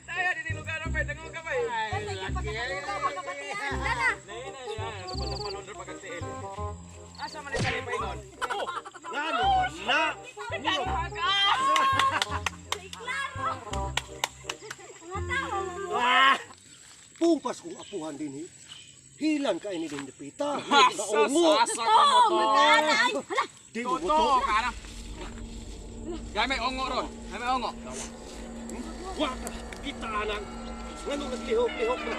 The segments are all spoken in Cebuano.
Tayo din lugar ang pwede mo ka ba? Patay yung pagkakaluto, pagkabatian. Dala. Asa man ang kalipay nun? Oh, ngano man na? Klaro. Mga tao. Ah! Pumpas kong apuhan din eh. Hilan ka ini din dipita. Naungo. Asa ka mo Oh, to? magkaana ay. Hala. Di mo Toto, buto. kana. Gay may ongo ron. Gay may ongo. Wa ka kita anang. Ngano naglihok-lihok na?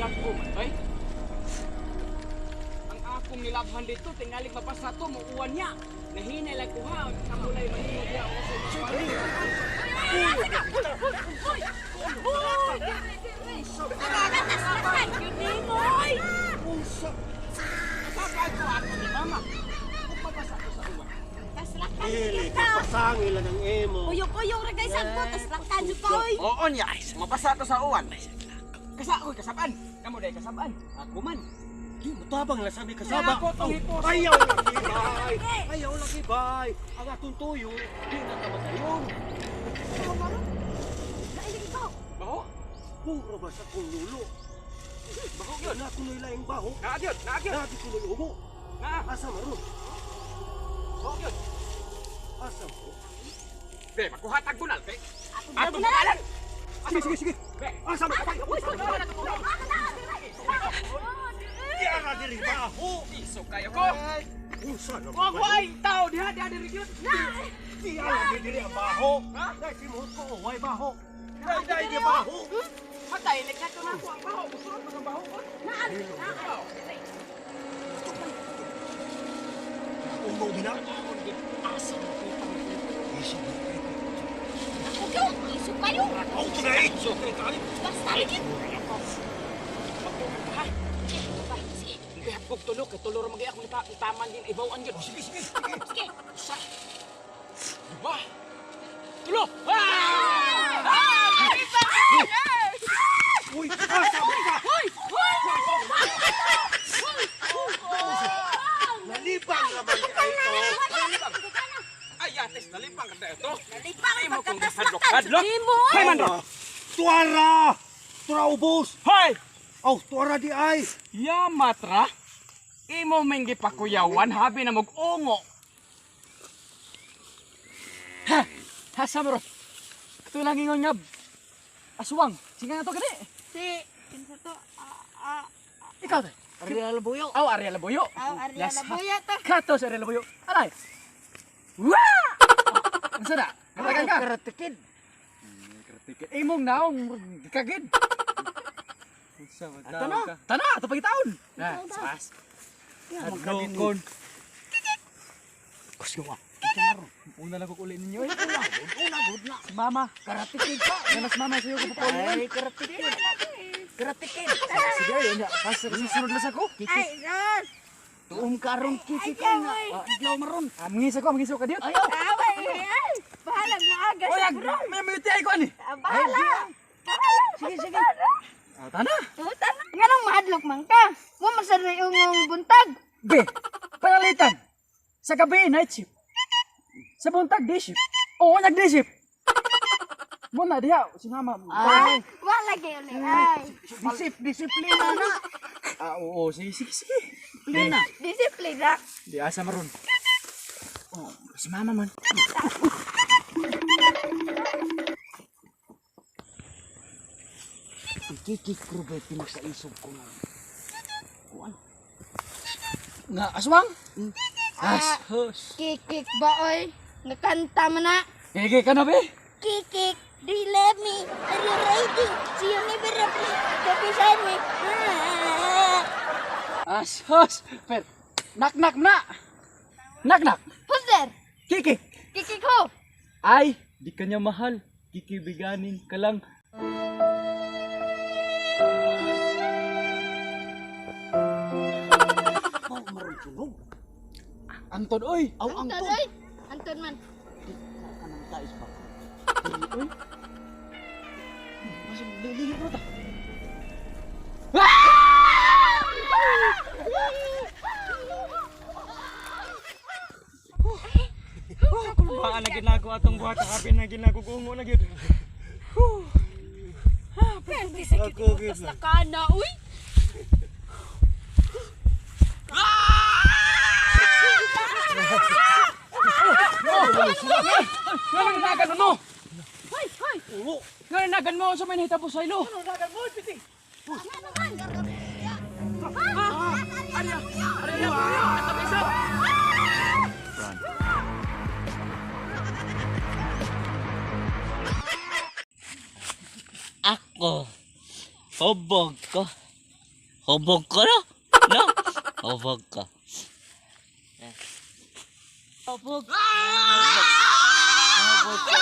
Ang ko man, bay. Ang akong nilabhan dito, tingali mabasa to, muuwan niya. Nahinay lang kuha, kamulay mahimo diya ako sa Uy! Nagkataslakan yun ni mo, oy. Unsa? Kasabay ko ako ni mama. Kung mabasa ko sa uwan. Taslakan Dili yun ka. pasangil lang ang imo. Uyong-uyong ra guys ang taslakan yun pa, oy. Oo niya, ay, mabasa to sa uwan. Kasa, uy, kasaban. Kamo day kasaban. Ako man. Di mo tabang lang sabi kasaba. Ako tong hipos. Ayaw lagi bay. Ayaw lagi bay. Ang atong tuyo di na ka matayon. Nailig ba? Baho? Puro ba sa kong lulo? Baho yun. Na kuno'y laing baho. Naagyod, naagyod. Nagi kuno'y ubo. Naa, Asa maron? baho yun. Asa mo? Be, makuha tag bunal, be. Atong Atong bunalan. bunalan. Sige, sige, sige. Be. Asa mo? Diara diri baho. Iso kayo ko. Unsa na? Wa ko ay tao diha diha diri gyud. Diara diri ang baho. Ha? Dai si mo ko way baho. Dai dai di baho. Patay like na to na ako ang baho. Musulod man ang baho ko. Ulo din na. Asa mo putang Iso. Ako gyud, iso kayo. Au tunay. So kay kani. Basta lagi. Ha? Sige, Kaya kog tulo kay tulo ra magay ako nita taman din ibawan gyud. Sige, sige, sige. sige. Usa. Duha. Tulo. Ah! Ah! Uy, asa mo ka? Nalibang naman ni ay to. Ay, ates nalipang ka tayo to. Nalipang Ay, mo kong pagkataslakan hadlok-hadlok. yun mo, oy. Hay man ro. Tuara! Tuara ubos! Hoy! Aw, tuara di ay! Yamatra. Imo man gipakuyawan habi na mag-ungo. Ha! Ha samro. Kato lang ingon nga aswang. Sige nga to gani. Si, kinsa to? Ah, ah, Ikaw tay. Ariel Buyo. Aw Ariel Labuyo. aw, Ariel Labuyo to. Kato sa Ariel Labuyo. Aray. Wa! Ang sana. Katagan ka. Karatikid. Karatikid. Imong naong kagid. Tana, tana, ato pagitaon. Na, sas. Hadlokon. Kusgawa. Una lang ko uli ninyo eh. Una, good na. Si mama. Karatikid pa. Yan mas mama sa'yo ko papaulian. Ay, karatikid. Karatikid. Sige, yun na. Pas, susunod lang sa ko. Ay, sus. Tuom karon kiki ka nga. Ah, Adlaw maron. Ah, mangisa ko, mangisa ko kadiyot. Ayaw. Away, ay. Bahala mo aga Oy, sa ag, may UTI ko ani. Ah, bahala. Bahala. Sige, sige. Ah, tana. Tutan. Nganong mahadlok man ka? Wa man sa ungong buntag. B. Panalitan. Sa gabi, night shift. Sa buntag, day shift. Oo, nag day shift. Muna diha, si mama. Ay, Wa lagi uli. Ay. disiplina na. Ah, oo, sige, sige, sige. Disiplina. Disiplina. Di asa maron. Oh, si mama man. Ang kiki krubay pinakaisog ko nga. Kuan. Nga aswang? As, hus. Kikik ba oy? Nakanta man na. Gigi ka na be. Kikik, do you love me? Are you ready? See you never again. Go beside me. Ah. As, hus. Per, nak nak na. Nak nak. Who's there? Kiki. Kikik ho. Ay, di kanya mahal. Kikibiganin ka lang. Aw, maron sunog. Anton, oy. Aw, Anton angton. oy. Anton man. Di ka nang tais pa. Oy. Masuk lili bro ta. Baka na ginago atong buhat, habi na ginago gungo na gyud. Pwede sa kitibutas na kana, uy! Nga nagan mo? Hoy, hoy! Ungo. Nga nagan mo sa may nahitabo sa ilo. Ako, hubog ko. Hubog ko, no? No? Hubog ko. Eh. Hubog. Hubog ko.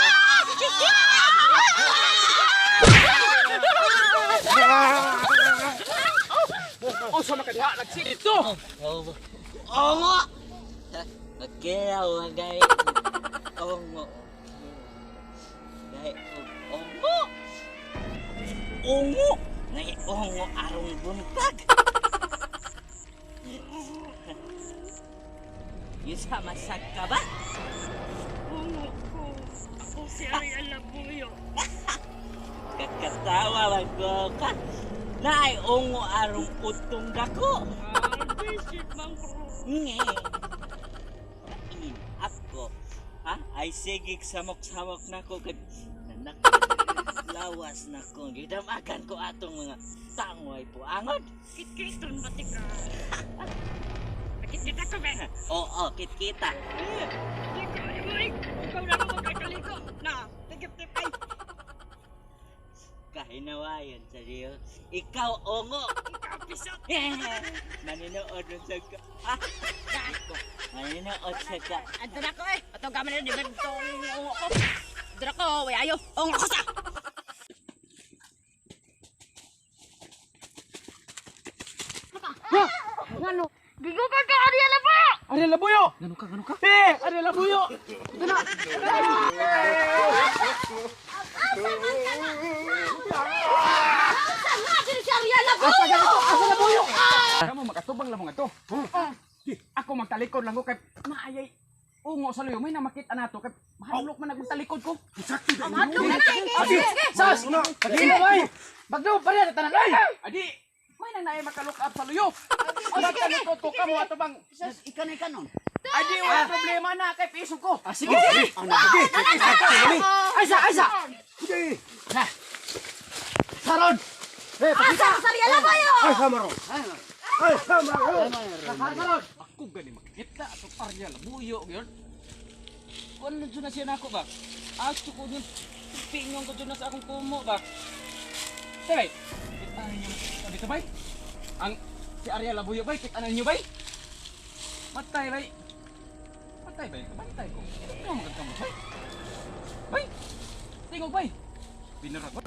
O sa makadiha nagsigit to. Hubog. Ongo! Magkilaw ang gay. Ongo. Gay, ongo! Ongo! Ngay ongo arong buntag. Isa masag ka ba? Ungo ko. Ako si Ariel Labuyo. Kakatawa man ko ka. Naay ongo arong utong dako. Ah, bishop man ko. Nge. Kain ako. Ha? Ay sigig samok-samok na ko kay nanak lawas na ko. Gidamagan ko atong mga tangway puangon. Kitkiton ba tika? Nakikita ko ba? Oo, kitkita. Di ko, uy! Ikaw na ako magkakaliko. Na, tigip-tip ay. Kahinawayan sa Diyo. Ikaw ongo. Ikaw pisot. Maninood rin sa ka. Ha? Maninood sa ka. Ando na ko eh. Atong gaman na, di ba ito ang ungo ko? Ando na ko, way ayo. Ungo ko sa! Gigo ka ka, Ariel Labuyo! Ariel Labuyo. Ngano ka, ngano ka? Eh, Ariel Labuyo. Saan nga diri si Ariel Labuyo? Asa ganito? Asa Labuyo? Kamo makatubang lamang ato. Ako magtalikod lang ko kay maayay ungo sa luyo may na makita nato kay mahadlok man nagtalikod ko. Sakto dai. Hadlok na na. Adi, sas. Pagilo ay. Bagdo pareha tanan ay. Adi, may nang naay makalook up sa luyo. Magtalikod ko kamo ato bang Sas, ikanay kanon. Adi, wala problema na kay piso ko. Ah, sige. Sige. Sakto ni. Ay sa, ay sa. Sige. Saron. Eh, Asa si Ariel Labuyo? Ay samaro. Ay samaro. Saron. Ako gani makita atong Ariel Labuyo gyud. Kuan na jud na siya nako ba? Ato ko yung pingon ko jud na sa akong kumo ba. Tay. Kita ninyo dito bay. Ang si Ariel Labuyo bay, kita ninyo bay. Matay bay. Matay bay, bantay ko. Ano magkamo bay? Bay. Tingog bay. Binarag ba?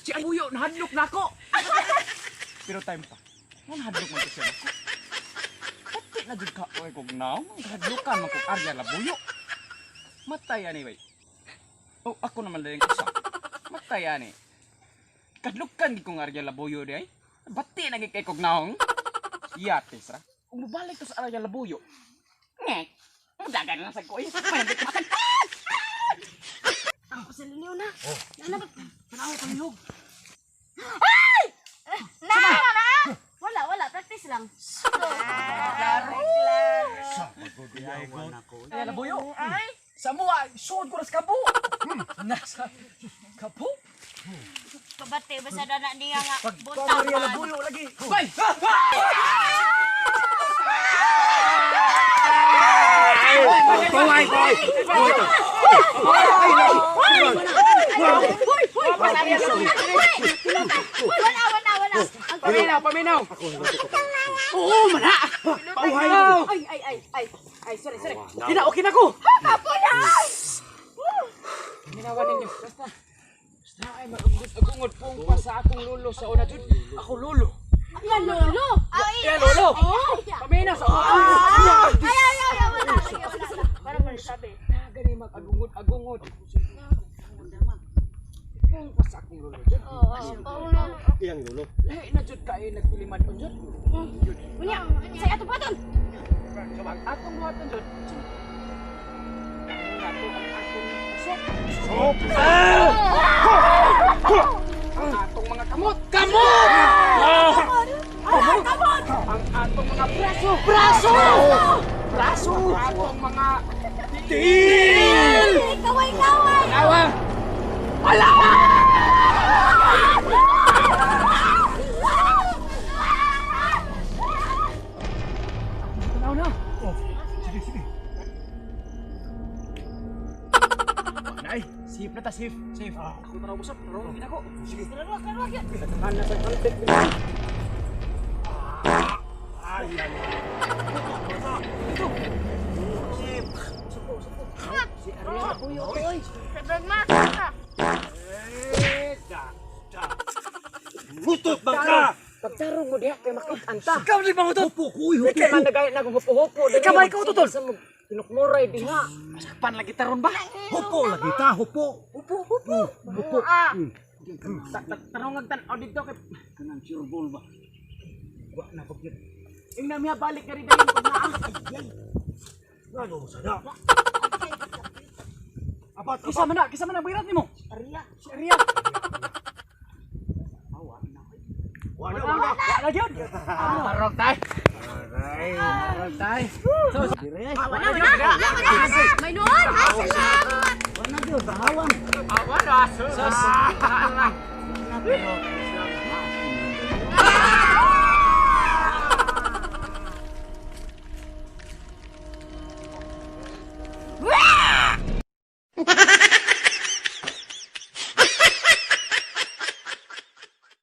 Si Abuyo, nahadlok na ako. Pero time pa. Nga nahadlok man to siya nako. Pati na jud ka oy kog naong, nahadlokan man kog Arya Labuyo. Matay ani bay. Oh, ako naman din isa. Matay ani. Kadlukan gid kong Arya Labuyo di ay. Bati na gid kay kog naong. Yate sa. Kung mobalik to sa Arya Labuyo. Ngek. Mudagan na sa ko. Ay, manambit ka makan. Ako sa linyo na. Nana ba? Tanaw palihog. Na, na, na. Wala, wala. Practice lang. Arya Labuyo. Sa mua, suod ko na sa kabo. Nasa kabo? Kabate, basta na na niya nga. Pagka Maria Labuyo lagi. Bay! Paway, paway. Wala, wala, wala. Ang Paminaw, paminaw. Oo, mana. Pauhay. Ay, ay, ay, ay. Ay, sorry, sorry. Okay na, okay na ko. kapo na! Minawan ninyo. Basta. Basta ay mag-ungod pong pa sa akong lolo sa una jud. Ako lolo. Yan, lolo. Ay, Yeah, lolo. Ay, Paminaw sa ay, ay, ay, wala, wala, wala. Para man sabi. Na gani mag-agungod, agungod. Pong pa sa akong lolo jud. Iyang lolo. Lahi na jud kayo nagpiliman on jud. Unya, say ato buhaton. So ang atong buhaton jud. Ato ang atong usok. Usok. Ang atong mga kamot. Kamot! Kamot! Ang atong mga braso. Braso! Braso! Ang atong mga tiil! Kaway kaway. Awa! Ala! Tanaw na. Oh, sige, sige. Nay, safe na ta, safe. Safe. Ako tanaw usap, tanaw gid ako. Sige. Tahan na sa kalpit. Ay, ay. Si Arya Buyo, oy. Eh, da, da. Mutot bang ka? Pagtarong mo diha kay makit-an ta. Ikaw di pangutot. Hupo ko, uy, hupo. Ikaw man nagay naghupo-hupo. Ikaw ba, ikaw, tutol? Tinukmuray diha. Masakpan lagi taron ba? Hupo lagi ta, hupo. Hupo, hupo. Hupo. Tarong ang tan-aw dito kay Kanang sure ball ba? Wa na ko gyud. Ing namiya balik na rin dayon pag naa. Ngano mo sana? Abat, Kisa abat. man na, kisa man ang bayrat nimo. Arya, si Arya. Awa na. Wala, wala. Wala gyud. Tarong tay. Tarong tay. Wala, wala, wala, wala. May noon. Ay, salamat. Wala gyud bahawan. Awa na. Sus. Wala pero